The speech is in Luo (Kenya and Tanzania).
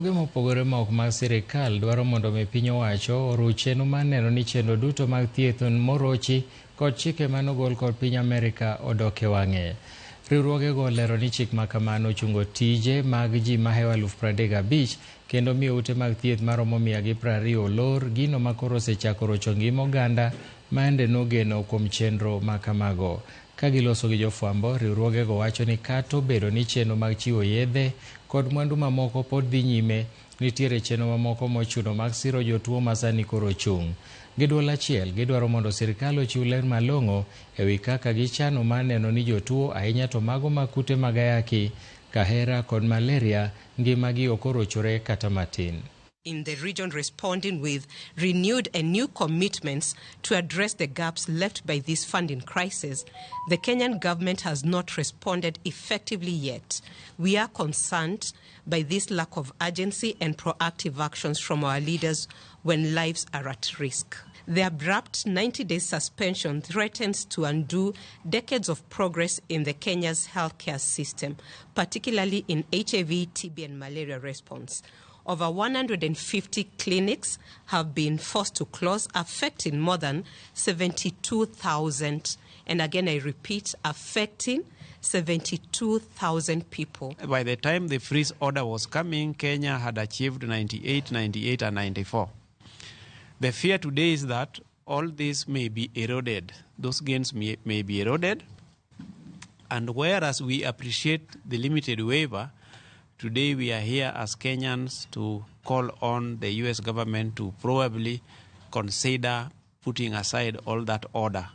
Riwruoge mopogore ma ok mag sirikal dwaro mondo mi piny owacho oruch chenro mar neno ni chenro duto mag thieth morochi kod chike manogol kod piny Amerika odok e wang'e. Riwruogego olero ni chik ma kamano ochungo tije mag ji mahewo 35,000 kendo miyo ute mag thieth maromo 120 olor, gino ma koro osechako rocho ngima oganda ma yande nogeno kuom chenro ma kamago. Ka giloso gi jofwambo, riwruogego wacho ni kata obedo ni chenro mag chiwo yedhe kod mwandu mamoko pod dhi nyime, nitiere chenro mamoko mochuno mag siro jotuo ma sani koro ochung'. Gi duol achiel, gidwaro mondo sirkal ochiw ler malong'o e wi kaka gichano mar neno ni jotuo, ahinya to mago mag kute mag ayaki, kahera kod malaria, ngimagi ok orochore kata matin. In the region responding with renewed and new commitments to address the gaps left by this funding crisis, the Kenyan government has not responded effectively yet. We are concerned by this lack of urgency and proactive actions from our leaders when lives are at risk. The abrupt 90-day suspension threatens to undo decades of progress in the Kenya's healthcare system, particularly in HIV, TB and malaria response. Over 150 clinics have been forced to close, affecting more than 72,000. And again, I repeat, affecting 72,000 people. By the time the freeze order was coming, Kenya had achieved 98, 98, and 94. The fear today is that all this may be eroded. Those gains may be eroded. And whereas we appreciate the limited waiver, today we are here as Kenyans to call on the US government to probably consider putting aside all that order.